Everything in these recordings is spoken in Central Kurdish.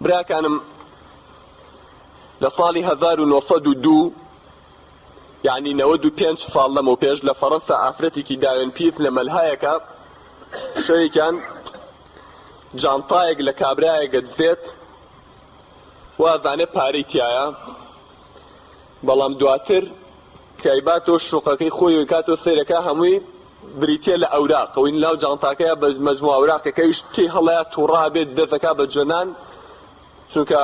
براکانم لە ساڵی 1902 یعنی 95 ساڵ لەمەو پێش لە فەڕەنسا ئافرەتێکی داوێن پیس لە مەلهایەکە شەوێکیان جانتایەک لە کابرایەک ئەدزێت وازانێ پارەی تایە بەڵام دواتر کە ئەیباتەوە شوقەکەی خۆی و ئەیکاتەوە سەیرەکا هەمووی بریتیە لە ئەوراق ئەوەی ناو جانتاکەیە بە مەجموعە ئەوراقێکە ئەویش تێی هەڵەیا توڕا بێت دەستەکا بە جۆنان چونکە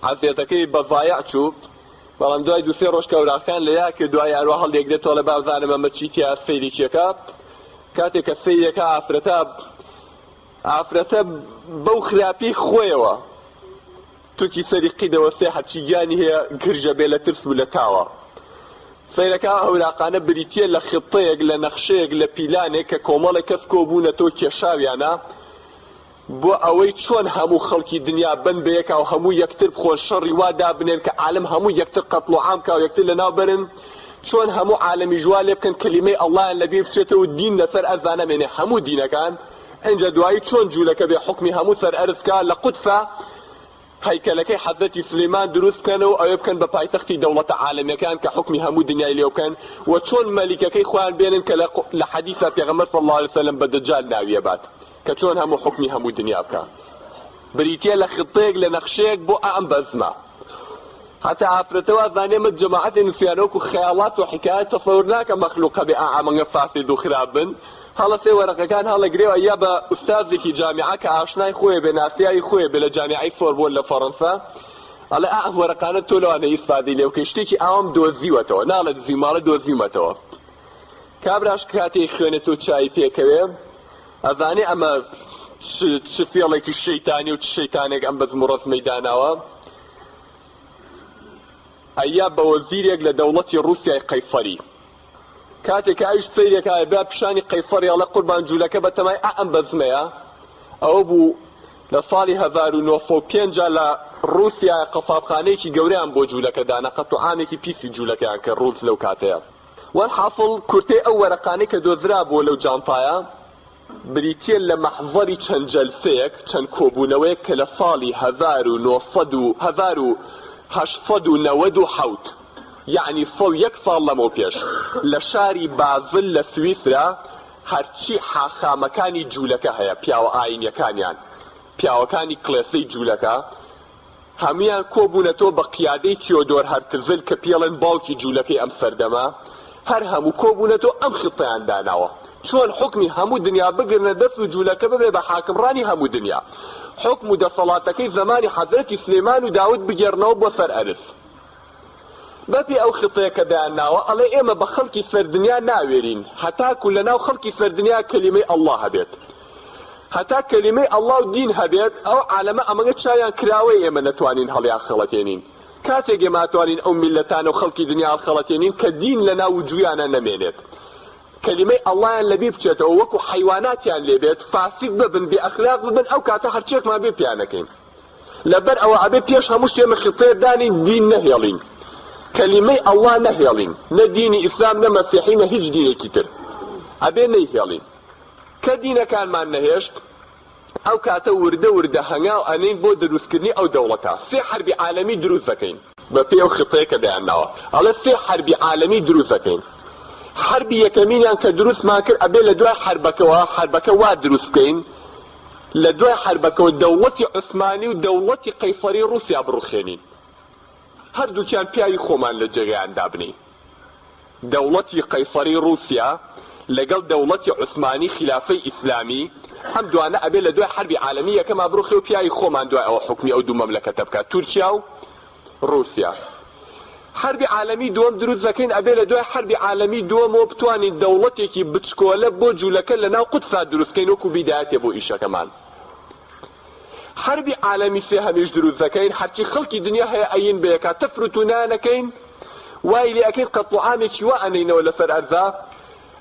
عەزێتەکەی بە زایع چوو بەڵام دوای دوو سێ ڕۆژ کە ئەوراقەکان لە یا کرد دوای ئەروا هەڵیەگرێت تۆڵێ بابزانم ئەمە چی تیا سەیرێکیەکە کاتێک کە سەیرێکە ئافرەتە ئافرەتە بەو خراپی خۆیەوە توکی سەری قیدەوە سێ هەرچی گیانی هەیە گرژە بێ لە ترس و لە تاوە. سەیرەکە ئەو ئەوراقانە بریتیە لە خیتەیەک لە نەخشەیەک لە پیلانێک کە کۆمەڵێک کەس کۆبوونەتەوە کێشاویانە بۆ ئەوەی چۆن هەموو خەڵکی دنیا بن بە یەکا و هەموو یەکتر بخۆن شەڕی وا دابنێن کە عالەم هەموو یەکتر قەتڵ و عام کا و یەکتر لەناو بەرن چۆن هەموو عالەمیش وا لێ بکەن کەلیمەی ئەڵڵایان لەبیر بچێتەوە و دین لەسەر ئەرزا نەمێنێ هەموو دینەکان ئینجا دوایی چۆن جولەکە بێ حوکمی هەموو سەر ئەرز کا لە قودسا هەیکەلەکەی حەزرەتی سلیمان دروست بکەن و ئەوێ بکەن بە پایتەختی دەوڵەتە عالەمیەکان کە حوکمی هەموو دنیای لێ بکەن و چۆن مەلیکەکەی خۆیان بێنن کە لە حەدیسا پێغەمبەر صلی اللە علیە وسلم بە دەجال ناوی ئەبات کە چۆن هەموو حوکمی هەموو دنیا بکا بریتیە لە خطەیەک لە نەخشەیەک بۆ ئەم بەزمە هەتا ئافرەتە وازانێ مە جەماعەتێ نوسیانە وەکو خەیاڵات و حیکایەت تەسەور ناکە مەخلوق هەبێ ئا ئەمەنگە فاسد و خراپ بن هەڵەسێ وەرەقەکان هەڵەگرێ و ئەیا بە ئوستازێکی جامیعە کە ئاشنای خۆیە بێ ناسیاوی خۆیە بێ لە جامیعەی سۆربۆن لە فەڕەنسا ئەڵێ ئا ئەم وەرەقانە تۆ لەوانەیە ئیسفادەی لێ بکەی شتێکی ئاوام دۆزیوەتەوە ناڵێ دزیومە ئەڵێ دۆزیومەتەوە کابراش کاتێ خوێنێتەوە چاوی پێکەوێ ئەزانێ ئەمە چ فێڵێکی شەیتانی و چ شەیتانێک ئەم بەزم و ڕەزمەی داناوە ئەیا بە وەزیرێک لە دەوڵەتی ڕووسیای قەیسەری. کاتێ کە ئەویش سەیرێک ئایا با پیشانی قەیسەری ئەڵێ قوربان جوولەکە بە تەمای ئا ئەم بەزمەیە؟ ئەوە بوو لە ساڵی 1905 لە ڕووسیا قەسابخانەیەکی گەورەیان بۆ جوولەکە دانا، قەتڵوعامێکی پیسی جوولەکەیان کرد ڕووس لەو کاتەیە. وەلحاسڵ کورتەی ئەو وەرەقانەی کە دۆزرابووە لەو جانتایە، بریتییە لە مەحزەری چەند جەلسەیەک، چەند کۆبوونەوەیەک کە لە ساڵی 1900 و 1897، یەعنی 101 ساڵ لەمەوپێش، لە شاری بازل لە سویسرا هەرچی حاخامەکانی جوولەکە هەیە، پیاوە ئایینیەکانیان، پیاوەکانی کڵێسەی جوولەکە، هەموویان کۆبوونەتەوە بە قیادەی تیۆدۆر هەرتزل کە پێڵێن باوکی جوولەکەی ئەم سەردەمە، هەر هەموو کۆبوونەتەوە ئەم خیتەیان داناوە چۆن حوکمی هەموو دنیا بگرنە دەست و جوولەکە ببێ بە حاکمڕانی هەموو دنیا حوکم و دەسەڵاتەکەی زەمانی حەزرەتی سلێمان و داود بگێڕنەوە بۆ سەر ئەرز. بەپێ ئەو خیتەیە کە دایانناوە ئەڵێ ئێمە بە خەڵکی سەر دنیا ناوێرین هەتاکو لەناو خەڵکی سەر دنیا کەلیمەی اللە هەبێت. هەتا کەلیمەی اللە و دین هەبێت ئەو عالەمە ئەمەگە چاویان کراوەیە ئێمە نەتوانین هەڵیان خەڵەتێنین کاتێک ئێمە ئەتوانین ئەو میللەتانە و خەڵکی دنیا هەڵخەڵەتێنین کە دین لەناو وجویانە نەمێنێت کەلیمەی اللەیان لەبیر بچێتەوە وەکو حەیواناتیان لێ بێت فاسد ببن بێ ئەخلاق ببن ئەو کاتە هەرچیەکمان بێ پیانەکەین لەبەر ئەوە ئەبێ پێش هەموو شتێ ئێمە خیتەیە دانین دین نەهێڵین کەلیمەی اللە نەهێڵین نە دینی ئیسلام نە مەسیحی نە هیچ دینێکی تر ئەبێ نەیهێڵین کە دینەکانمان نەهێشت ئەو کاتە وردە وردە هەنگاو ئەنێین بۆ دروستکردنی ئەو دەوڵەتە سێ حەربی عالەمی دروست دەکەین. بە پێی ئەو خیتەیە کە دایانناوە ئەڵێ سێ حەربی عالەمی دروست دەکەین حەربی یەکەمینیان کە دروستمان کرد ئەبێ لە دوای حەربەکەوە حەربەکە وا دروست بکەین لە دوای حەربەکەوە دەوڵەتی عوسمانی و دەوڵەتی قەیسەری ڕوسیا بڕوخێنین هەردووکیان پیاوی خۆمان لە جێگەیان دابنێین. دەوڵەتی قەیسەری ڕووسیا لەگەڵ دەوڵەتی عوسمانی خیلافەی ئیسلامی، ئەم دوانە ئەبێ لە دوای حەربی عالەمی یەکەما بڕوخێ و پیاوی خۆمان دوای ئەوە حوکمی ئەو دوو مەملەکەتە بکات، تورکیا و ڕووسیا. حەربی عالەمی دووەم دروست دەکەین، ئەبێ لە دوای حەربی عالەمی دووەمەوە بتوانین دەوڵەتێکی بچکۆلە بۆ جوولەکە لە ناو قودسا دروست کەین وەکوو بیدایەتێ بۆ ئیشەکەمان. حەربی عالەمی سێهەمیش دروست دەکەین، هەرچی خەڵکی دنیا هەیە ئەیین بە یەکا تەفر و توونایان ئەکەین، وای لێ ئەکەین قەتڵ و عامێکی وا ئەنێینەوە لەسەر ئەرزا،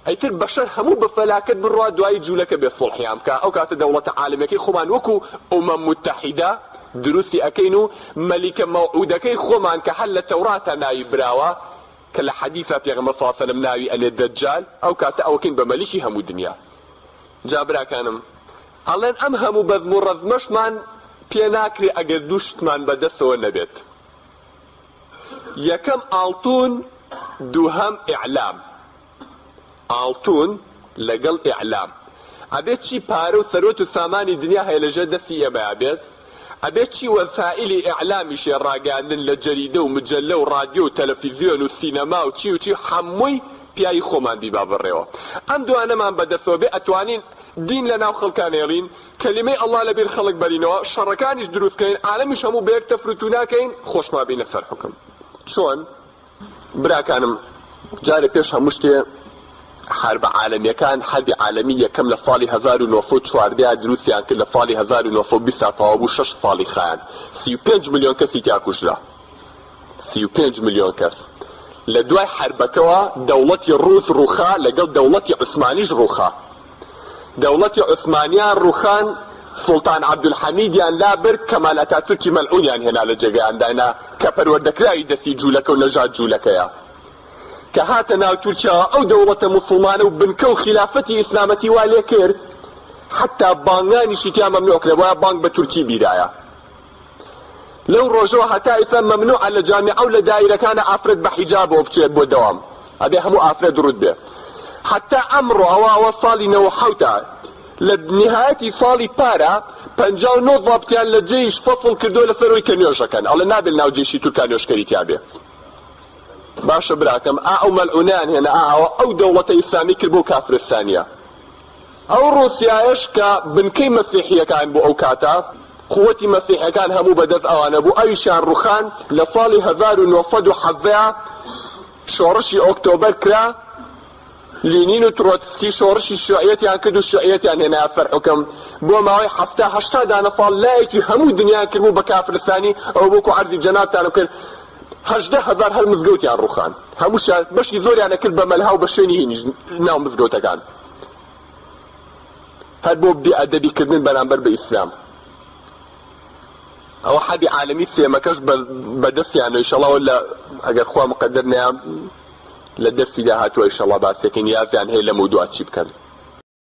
ئیتر بەشەر هەموو بە فەلاکەت بڕوا دوایی جوولەکە بێ سوڵحیان بکا، ئەو کاتە دەوڵەتە عالەمیەکەی خۆمان وەکو ئومەم موتەحیدە دروستی ئەکەین و مەلیکە مەوعودەکەی خۆمان کە هەر لە تەوراتا ناوی براوە کە لە حەدیسا پێغەمبەر صلی اللە علیە وسلم ناوی ئەنێ دەجال، ئەو کاتە ئەوەکەین بە مەلیکی هەموو دنیا. جا براکانم ئەڵێن ئەم هەموو بەزم و ڕەزمەشمان. پێ ناکرێ ئەگەر دوو شتمان بەدەستەوە نەبێت. یەکەم ئاڵتون، دووهەم ئیعلام. ئاڵتون لەگەڵ ئیعلام. ئەبێ چی پارە و سەروەت و سامانی دنیا هەیە لەژێر دەستی ئێمەیا بێت؟ ئەبێ چی وەسائیلی ئیعلامیش هەیە ڕاگەیاندن لە جەریدە و مجەلە و ڕادیۆ و تەلەفیزیۆن و سینەما و چی و چی حەمووی پیاوی خۆمان بیبا بەڕێوە. ئەم دوانەمان بەدەستەوە بێ ئەتوانین دین لەناو خەڵکا نێڵین، کەلیمەی اللە لەبیر خەڵک بەرینەوە، شەڕەکانیش دروست کەین، عالەمیش هەموو بەیەک تەفروتونا کەین، خۆشمان بینە سەر حوکم. چۆن؟ براکانم جارێ پێش هەموو شتێ حەربە عالەمیەکان، حەربی عالەمی یەکەم لە ساڵی 1914 دروستیان کرد لە ساڵی 1920 تەواو بوو شەش ساڵی خایاند 35 ملیۆن کەسی تیا کوژرا. 35 ملیۆن کەس. لە دوای حەربەکەوە دەوڵەتی ڕووس ڕووخا لەگەڵ دەوڵەتی عوسمانیش ڕووخا. دەوڵەتی عوسمانیان ڕووخان، سوڵتان عەبدولحەمیدیان لابرد، کەمال ئەتاتورکی مەلعونیان هێنا لە جێگەیان داینا کە پەروەردەکراوی دەستی جوولەکە و نەژاد جوولەکەیە. کە هاتە ناو تورکیاوە ئەو دەوڵەتە موسڵمانە و بنکە و خیلافەتی ئیسلامەتی وا لێ کرد حەتتا بانگانیشی تیا مەمنوع کرا بوایە بانگ بە تورکی بیرایە. لەو ڕۆژەوە هەتا ئیستا مەمنوعە لە جامیعە و لە دایرەکانا ئافرەت بە حیجابەوە بچێت بۆ دەوام ئەبێ هەموو ئافرەت ڕووت بێ حەتا ئەمڕۆ ئەوە ئەوە ساڵی نەوە حەوتە لە نهایەتی ساڵی پارا 59 ضابطیان لە جەیش فەسڵ کردووە لەسەر ئەوەی کە نوێژەکەن ئەڵێ نابێت ناو جەیشی تورکا نوێژکەری تیا بێ باشە براکەم ئا ئەو مەلعونەیان هێنا ئا ئەوە ئەو دەوڵەتە ئیسلامی کرد بۆ کافرستانیە ئەو ڕووسیایەش کە بنکەی مەسیحییەکان بوو ئەو کاتە، قووتی مەسیحیەکان هەموو بە دەست ئەوانە بوو، ئەویشیان ڕووخان، لە ساڵی 1917 شۆڕشی ئۆکتۆبەر کرا، لینین و ترۆتسکی شۆڕشی شیوعیەتیان کرد و شیوعیەتیان هێنایە سەر حوکم، بۆ ماوەی حەفتا هەشتا دانە ساڵ لایەکی هەموو دنیایان کردبوو بە کافرستانی، ئەوە وەکو عەرزی جەنابتانم کرد 18,000 هەر مزگەوتیان ڕووخان، هەمووشیان بەشی زۆریان ئەکرد بە مەلها و بە شوێنی هینیش ناو مزگەوتەکان. هەر بۆ بێ ئەدەبی کردن بەرامبەر بە ئیسلام. ئەوە حەبی عالەمی سێمەکەش بە دەستیانە ئیشەڵا لە ئەگەر خوا مقدر نەیا لە دەرسی داهاتووە ئیشەڵا باسیەکەین نیازیان هەیە لەمەودوا چی بکەن.